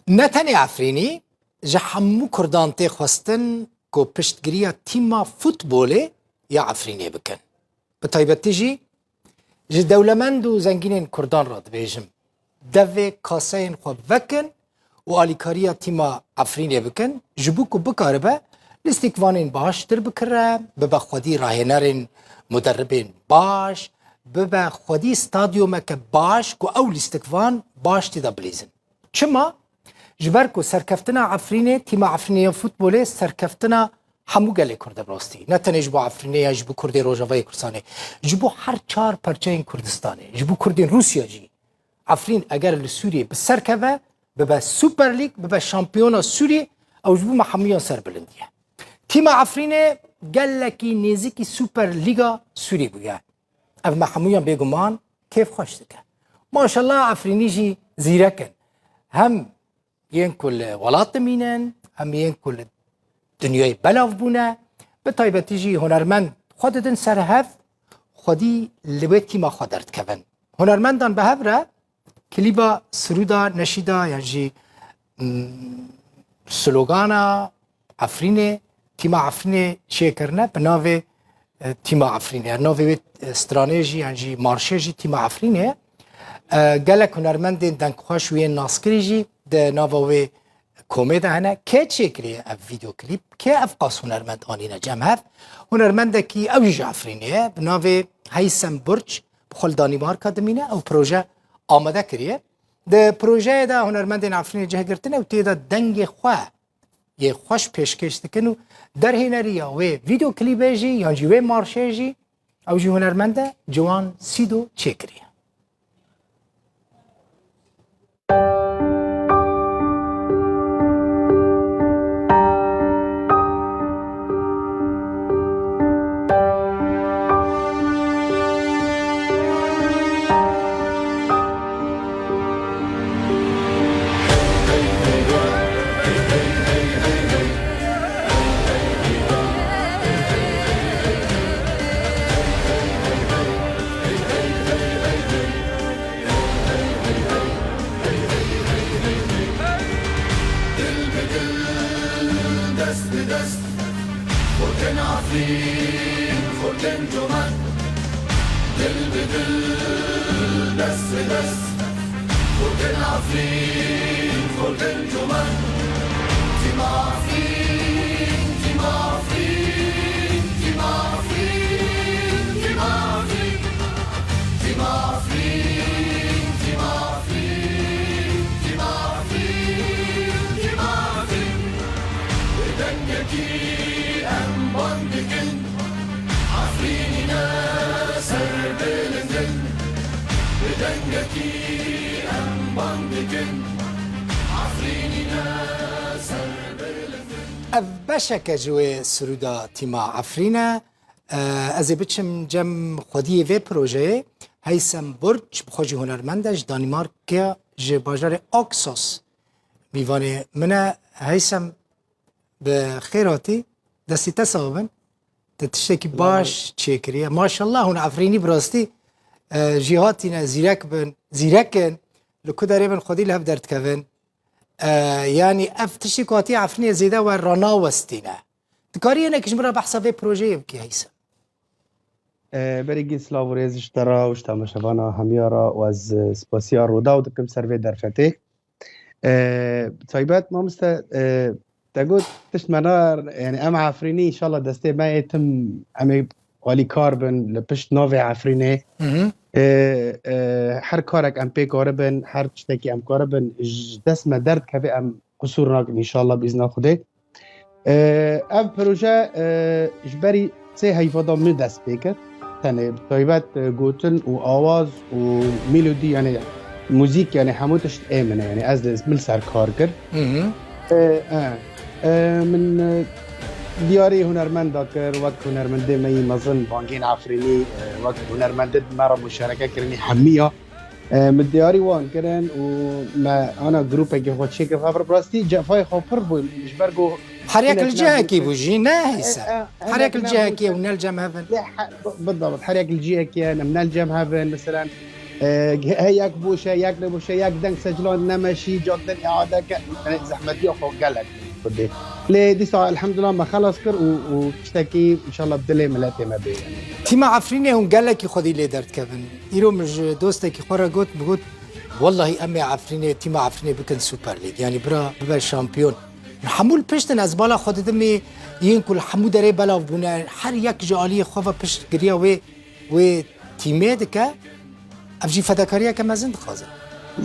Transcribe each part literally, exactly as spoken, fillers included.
Ne tenê Efrînî, ji hemû Kurdan tê xwestin ku piştgiriya tîma futbolê ya Efrînê bikin. Bi taybetî jî ji dewlemend û zengînên Kurdan re dibêjim, devê kaseyên xwe vekin û alîkariya tîma Efrînê bikin, ji bo ku bikaribe lîstikvanên baştir bikire, bibe xwedî rahênerên muderribên baş, bibe xwedî stadyumeke baş ku ew lîstikvan baş tê de bilîzin. Çima? Ji ber ku serkeftina Efrînê, tîma Efrînê ya futbolê serkeftina hemû gelê Kurd e bi rastî. Ne tenê ji bo Efrînê ya ji bo Kurdê Rojavayê Kurdistanê. Ji bo her çar perçeyên Kurdistanê, ji bo Kurdên Rûsya jî. Efrîn eger li Sûriyê bi ser keve, bibe Super League, bibe şampiyona Sûriyê, ew ji bo me hemûyan serbilind e. Tîma Efrînê gelekî nêzîkî Super Lîga Sûrî bûye. Ev me hemûyan bêguman kêfxweş dike. Maşallah Efrînî jî zîrek in. Hem yên ku li welat dimînin, hem yên ku li dinyayê belav bûne, bi taybetî jî hunermend xwe didin ser hev, xwedî li wê tîma xwe derdikevin. Hunermendan bi hev re klîba, sirûda, neşîda yan jî, mm, slogana Efrînê, tîma Efrînê çêkirine bi navê, e, tîma Efrînê. Navê wê, e, stranê jî yan jî marşê jî tîma Efrînê ye. E, gelek hunermendên dengxweş û yên naskirî jî di nava wê komê de hene. Kê çêkiriye ev vîdeoklîp? Kê ev qas hunermend anîne cem hev? Hunermendekî ew jî ji Efrînê ye. Bi navê Heysem Burç, bi xwe li Danîmarka dimîne. Ew proje amade kiriye. Di projeyê de hunermendên Efrînê cih girtine û tê de dengê xwe yê xweş pêşkêş dikin û derhêneriya wê vîdeoklîbê jî yan jî wê marşê jî ew jî hunermend e, Ciwan Sîdo çêkiriye. Dil bi dil, dest bi dest, xurtên Efrîn, xurtên comert. Dil bi dil, dest bi dest, xurtên Efrîn, xurtên comert. Tîma Efrîn, tîma Efrîn, tîma Efrîn, tîma Efrîn. Tîma Efrîn, tîma Efrîn, tîma Efrîn, tîma Efrîn. Bi dengekî em bang dikin, Efrînî ne serbilind in. Bi dengekî em bang dikin, Efrînî ne serbilind in. Ev beşeke ji wê sirûda Tîma Efrîn e. E, ez ê biçim cem xwediyê vê projeyê. Heysem Burç, bi xwe jî hunermend e, ji Danîmarka, ji bajarê Oxos mîvanê min e. Heysem, bi xêr hatî, destî te sax bin. Te tiştekî baş çêkiriye. Maşallah, hûn Efrînî bi rastî, e, jêhatî ne, zîrek bin, zîrek in, li ku derê bin xwedî li hev derdikevin. E, yanî ev tiştê ku hatiye Efrînê zêde we ranawestîne. Dikarî hinek ji min re behsa vê projeyê bikî, Heysem? E, berî gî silav û rêz ji te re û ji temaşevana hemiya re û ez, e, spasiya Rûdaw dikim ser vê derfetê. E, bi taybet mamoste, e, te got tişt me na, yani em Efrînî, înşallah destê me ê tim em ê alîkar bin li pişt navê Efrînê. Hı hı. E, e, her karek em pê karibin, her tiştekî em karibin, ji dest me derdikeve em qisûr nakin înşallah bi îzna Xwedê. E, ev proje, e, ji berî sê heyva da min dest pê kir. Tenê bi taybet, e, gotin û awaz û melodî, yani muzîk, yani hemû tişt ê min e. Yani ez li, min li ser kar kir. Hı hı. E, e, e, min, e, diyarî hunermenda kir, wek hunermendê me yî mezin Bangên Efrînî, e, wek hunermendê me re muşereke kirinî hemiya. E, min diyarî wan kirin û me ana grûpekê xwe çêkir. Hev rastî cefayê xwe pir bû ji ber ku Her yek li cihekî bû jî, ne Heyse? E, e, Her yek li cihekî ye û ne li cem hev in. Lê he-, bi-, bidabit, her yek li cihekî ye, em ne li cem hev in, meselen, E, he yek boş e, yek ne boş e, yek deng seclan nemeşî, cak din îade ke, yani zehmetiya xwe gelek xwedê. Lê dîsa elhamdulillah me xelas kir û, û tiştekî inşallah dilê miletê me bê. Tîma Efrînê hûn gelekî xwedî lê derdikevin. Îro min ji dostekî xwe re got, min got, wellahî em ê Efrînê, tîma Efrînê bikin Super League. Yanî bira bibe şampiyon. Hemû li pişt in, ez bala xwe didim ê yên ku li hemû derê belav bûne. Her yek ji aliyê xwe ve piştgiriya wê, wê tîmê dike. Ev jî fedakariyeke mezin dixwaze.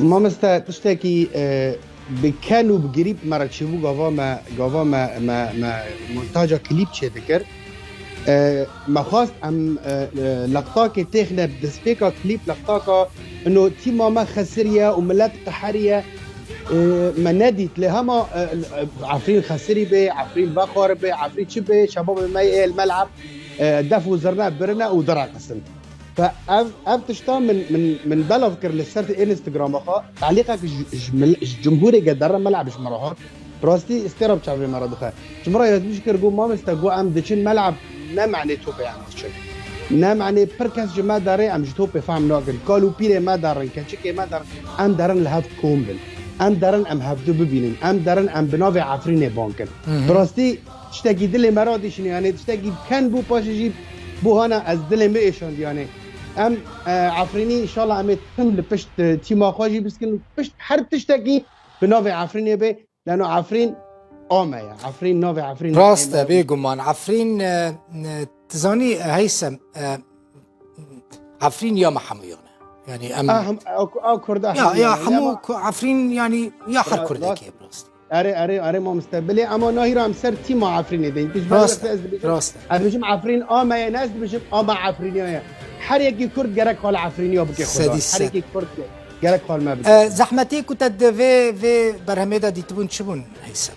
Mamoste, tiştekî, e, bi ken û bi girîp me re çêbû, gava me, gava me, me, me montaja klîp çêdikir. E, me xwest em, e, e, leqtakê têxine bi destpêka klîp, leqtaka ino tîma me xesiriye û milet qeheriye, e, me nedît. Lê hema, e, e, Efrîn xesirî bê, Efrîn vexwaribê, Efrîn çi bê, şebabê me yê li mel'eb, e, def û zirne birine û direqisin. Fe ev, ev tişta min, min, min belav kir li ser Instagrama xwe. Talîqek ji, ji mil-, ji cumhûrê ge derre mel'eb ji min re hat. Rastî stêra bi çavê me re dixe. Ji min re yazî jî kir, got, "Mamoste, got, em diçin mel'eb, ne menê topê em diçin. Ne menê pir kes ji me derê em ji topê fehm nakin. Kal û pîrê me derin, keçikê me derin. Em derin li hev kom bin. Em derin em hevdu bibînin. Em derin em bi navê Efrînê ban kin." Hı hı. Bi rastî tiştekî dilê me radîşîne, yani tiştekî ken bû, paşê jî bû hana ez dilê min êşand, yani. Em, e, Efrînî inşallah em ê tim li pişt, e, tîma xwe jî biskin, pişt her tiştekî bi navê Efrînê bê. Leno Efrîn a me ye. Efrîn, navê Efrîn Rast e, ê me ye. Bêguman. Efrîn, e, e, tu zanî, e, Heysem, e, Efrîn ya me hemûyan e. Yani em Ah, hem, a, a Kurda Ya, hemû ya, yani, hemû ama ku-, Efrîn yani ya her Ra-, Kurdekê rast. bi rastî. Erê, erê, erê mamoste. Bilê ama nahîra em ser tîma Efrînê deyîn. Tu ji ber Rast wextê e, ez dibêjim, rast e. Ez dibêjim Efrîn a me ye, ne ez dibêjim a me Efrîniya ye. Her yekî Kurd gerek xwe li Efrîniya bike xwedar. Sedî sed. Her yekî Kurd gerek xwe li me bike. E, zehmetî ku te di vê, vê berhemê de dîtibûn çi bûn, Heysem?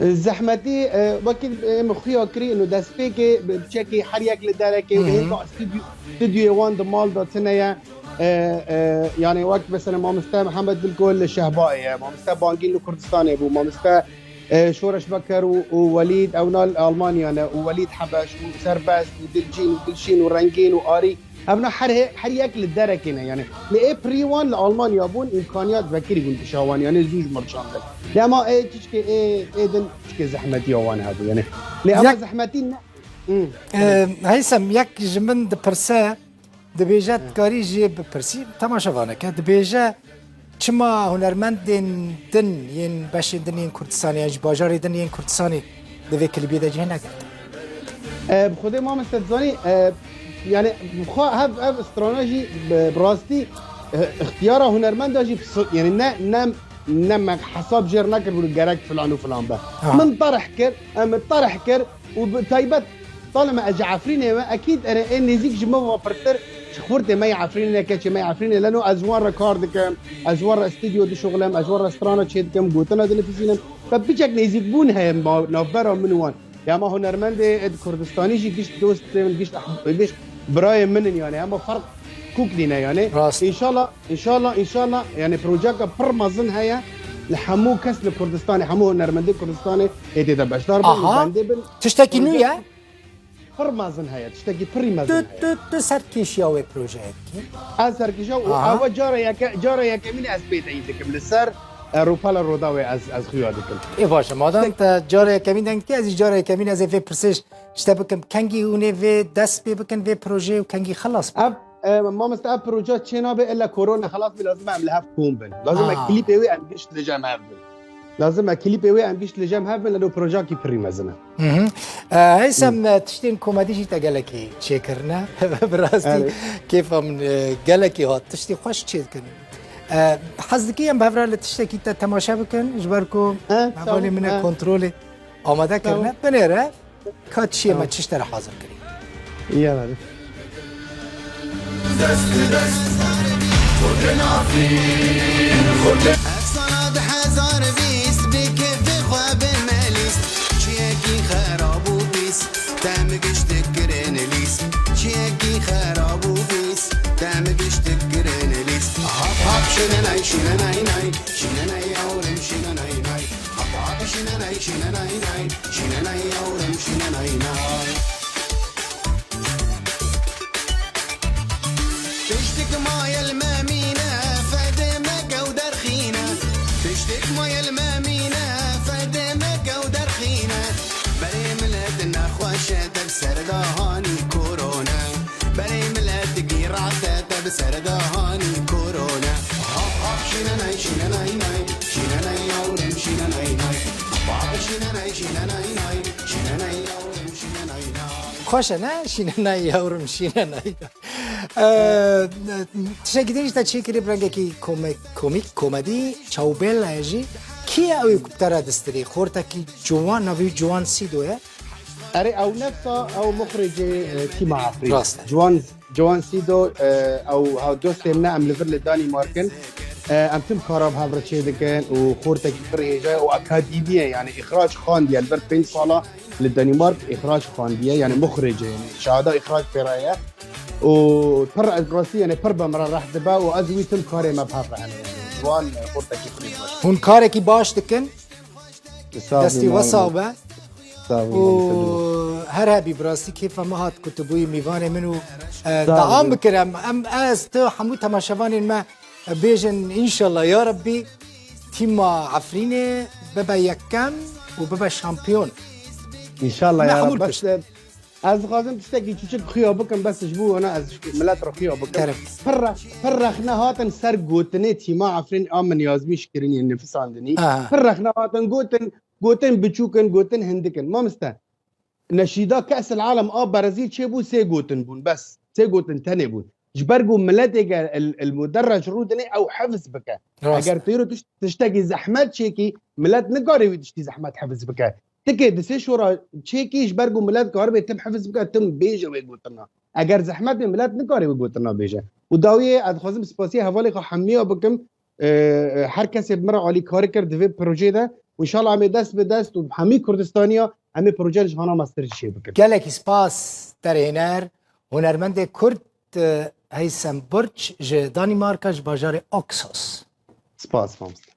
E, zehmetî, e, wekî, e, min xuya kirî, ino destpêkê, bi çekî her yek li derekê û Hı hı. hêka stüdyo-, stüdyoyê wan di mal de tune ye. E, e, yani wek mesela mamoste Mihemed Dilko li Şehbayê ye, mamoste Bangîn li Kurdistanê bû, mamoste, e, Şoreş Beker û, û Welîd, ewna li Almanya ne, û Welîd Hebeş û Serbest û Dilcîn û Dilşîn û Rengîn û Arî. Evna her he-, her yek li derekê ne yani. Lê ê pirî wan li Almanya bûn, îmkaniyat vekirî bûn pişa wan, yani zû ji mirçandin. Lê ema ê çiçkê ê, ê din çiçkê zehmetiya wan hebû yani. Lê ema Yek- zehmetî ne. Hı. E, Heysem, yek ji min dipirse, dibêje, Hı. dikarî jê bipirsî, temaşevaneke, dibêje, çima hunermendên din yên beşên din yên Kurdistanê, yan ji bajarê din yên Kurdistanê di vê klîbê de cih negirtin? E, bi Xwedê mamoste dizanî, e, yani, bi xwe hev, ev strana jî bi, bi rastî, e, ixtiyara hunermenda jî bi si-, yani ne, ne, ne me hesab jêr nekir bû gerek filan û filan be. Aha. Min terh kir, em min terh kir, û bi taybet talê me ez ji Efrînê me, ekîd ere ê nêzîk ji min ve pirtir ji xurtê me yê Efrînê ne, keçê me yê Efrînê leno ez ji wan re kar dikim, ez ji wan re stûdyo dişuxilim, ez ji wan re strana çê dikim, gotina dinivîsînim. Ve biçek nêzîkbûn heye ma-, navbera min û wan. Ya ma hunermendê ê di Kurdistanî jî gişt dostê min, gişt, gişt birayê min in yani. Hema ferq kûk nîne yani. Rast. Înşallah, înşallah, înşallah yani projeka pir mezin heye. Li hemû kes li Kurdistanê, hemû hunermendê Kurdistanê ê tê de beşdar bin û Aha. bendê bin. Tiştekî nû ye? Pir mezin heye, tiştekî pirî mezin Tu, heye. tu, tu serkêşiya wê projeyê dikî? Ez serkêşiya û Aha. ewa cara yeke-, cara yekemîn ez pêdayî dikim li ser, e, rûpela Rodawê ez, ez xuya dikim. Ê baş e, madem Tiştek- te cara yekemîn deng dikî, ez jî cara yekemîn ez ê vê pirsê ji te bikim. Kengî hûn ê vê dest pê bikin vê projeyê û kengî xilas bikin? Ev, e, mamoste, ev proje çê nabe illa korona xilas bî, lazim e em li hev kom bin. Lazim e Aa. klîpê wê em gişt li cem hev bin. Lazim e klîpê wê em gişt li cem hev bin, leno projeyekî pirî mezin e. Hı hı. E, Heysem, Hı. e, tiştên komedî jî te gelekî çêkirine. Bi rastî Evet. kêfa min, e, gelekî hat. Tiştî xweş çêdikin. E, hez dikî em bi hev re li tiştekî te temaşe bikin, ji ber ku He, hevalê tamam, min e he. kontrolê amade Tamam. kirine. Binêre. Ka çiyê me Tamam. çi ji te re hazir kirî? Yala. Efsana du hezar bîst, bi kêfê xwe bi me lîst. Çiyekî xerab û pîs, te min gişt kirin lîs. Çiyekî xerab û pîs, te min gişt kirin lîs. Hap hap şinenay, şinenay nay, şinenay yawrim şinenay nay. Hap hap şinenay, şinenay nay, şinenay yawrim şinenay nay. Piştik mayel me Şine nay nay, şine nay yavrum, şine nay nay. Baba şine nay, şine nay nay, şine nay yavrum, şine nay nay. Xweş e ne? Şîne nayê yavrum, şîne nayê. Ee, tiştekî din jî te çêkirî bi rengekî kome- komîk, komedî, çawbêl e jî. Kî ye ew ku te re distirî? Xortekî ciwan, navî Ciwan Sîdo ye. Erê ew nefsa ew muxricê e, tîma Efrîn. Rast e. Ciwan, Ciwan Sîdo e, ew ha dostê min e, em li vir li Danîmark in. E, em tim kara bi hev re çê dikin û xortekî pir hêja ye û akadîmî ye, yani îxrac xandiye li ber pênc sala li Danîmark îxrac xandiye, yani muxricê, yani şahada îxrac pê re ye. Û pir ez rastî yani pir be min re reh dibe û ez wî tim karê me bi hev re hene. Ciwan e, xortekî pir hêja ye. Hûn karekî baş dikin. Sağ Destî olun, we sax Mahmut. Be. Sağ olun, û Mahmut. Her hebî, bi rastî kêfa me hat ku tu bûyî mîvanê min û e, Sağ dewam olun. bikirim. Em ez tu hemû temaşevanên me bêjin înşallah ya Rabbî tîma Efrînê bibe yekem û bibe şampiyon. İnşallah Ne ya hamur Rab. Bes kişt. e, ez dixwazim tiştekî çiçik xuya bikim, bes ji bo wana ez ji millet re xuya bikim. Kerem. Pir re- pir rexne hatin ser gotinê tîma Efrîn a min yazmîş kirinî nifisandinî. Aha. Pir rexne hatin gotin, gotin biçûkin, gotin hindikin. Mamiste. Neşîda Ke'sil Alem a Brezîl çêbû sê gotin bûn bes. Sê gotin tenê bûn. Ji ber ku miletê ge il, il muderrec rûdinê ew hifz bike. Rast. Eger tu îro tişt- tiştekî zehmet çêkî, milet nikare wî tiştî zehmet hifz bike. Tikê di sê şora çêkî ji ber ku milet karibe tim hifz bike, tim bêje wê gotina. Eger zehmet bê, milet nikare wê gotina bêje. Û dawiyê ez dixwazim spasiya hevalê xwe hemiya bikim. E, e, her kesê bi min re alîkarî kir di vê projeyê de. Û înşallah em ê dest bi dest û hemî Kurdistaniya em ê proje li civana me stir jî çê bikin. Gelekî spas derhêner, hunermendê Kurd e, Heysem Burç ji Danîmarka, ji bajarê Oxos. Spas mamoste.